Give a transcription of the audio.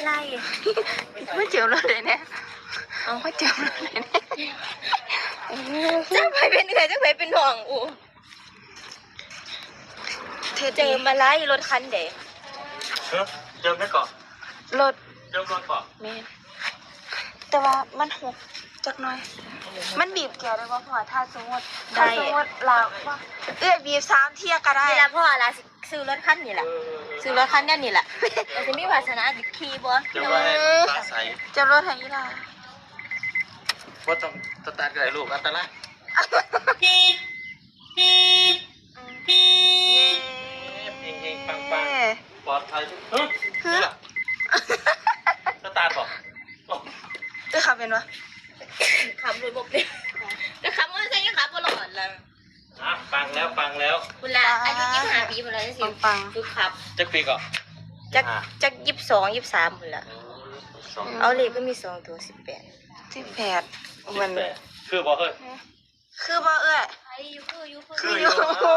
ໄລ່ ມາເຈີລົດໄດ້ແດ່ ເອົາ ມາເຈີລົດໄດ້ແດ່ ຈັກໃຜເປັນເອື້ອຍ ຈັກໃຜເປັນນ້ອງ ໂອ້ ເທດ ເຈີມາໄລ່ ລົດຄັນໃດ? ເອີ ເຈີແມ່ນເກາະ ລົດ ເຈີລົດເກາະ ແມ່ນ ແຕ່ວ່າມັນຫົກຈັກໜ້ອຍ ມັນບີບແກໄດ້ບໍ່ພໍ່? ຖ້າສົມມຸດ ໄດ້ ຖ້າສົມມຸດລາວ ເອື້ອຍບີບສາມເທື່ອກໍໄດ້ ນີ້ລະພໍ່ລະ ຊື້ລົດຄັນນີ້ລະ ເອີ ຊື້ລົດຄັນແນວນີ້ລະ ແຕ່ຊິມີວາສະໜາໄດ້ຂີ່ບໍ່? ເຈົ້າວ່າໃຫ້ປາໃສ ເຈົ້າລົດໃຫ້ອີ່ຫຼ້າ ບໍ່ຕ້ອງສະຕາດກໍໄດ້ລູກ ອັນຕະລາຍ ເຮງໆ ປັງໆ ປອດໄພ ຮະ ຮະ ນີ້ລະ ສະຕາດບໍ່? ເອີ ຂັບເປັນບໍ່? ຂັບລົດບໍ່ເປັນ ແຕ່ຂັບມໍເຕີໄຊຍັງຂັບບໍ່ລອດລະ ອ່ະ ປັງແລ້ວ ປັງແລ້ວ ພຸ້ນລະ ອາຍຸສິບຫ້າປີພຸ້ນລະ ຈັ່ງຊິ ປັງໆ ຝຶກຂັບ ຈັກປີເກາະ? ຈັກ ສິບຫ້າ ຈັກ ຊາວສອງ ຊາວສາມພຸ້ນລະ ໂອ້ ຊາວສອງ ເອົາ ເລກກໍມີສອງຕົວ ສິບແປດ ສິບແປດ ແມ່ນ ສິບແປດ ຄືບໍ່ເຮີ້ຍ? ຄືບໍ່ເອື້ອຍ? ຄືຢູ່ ຄືຢູ່ ຄືຢູ່ ຄືຢູ່ ໂອ້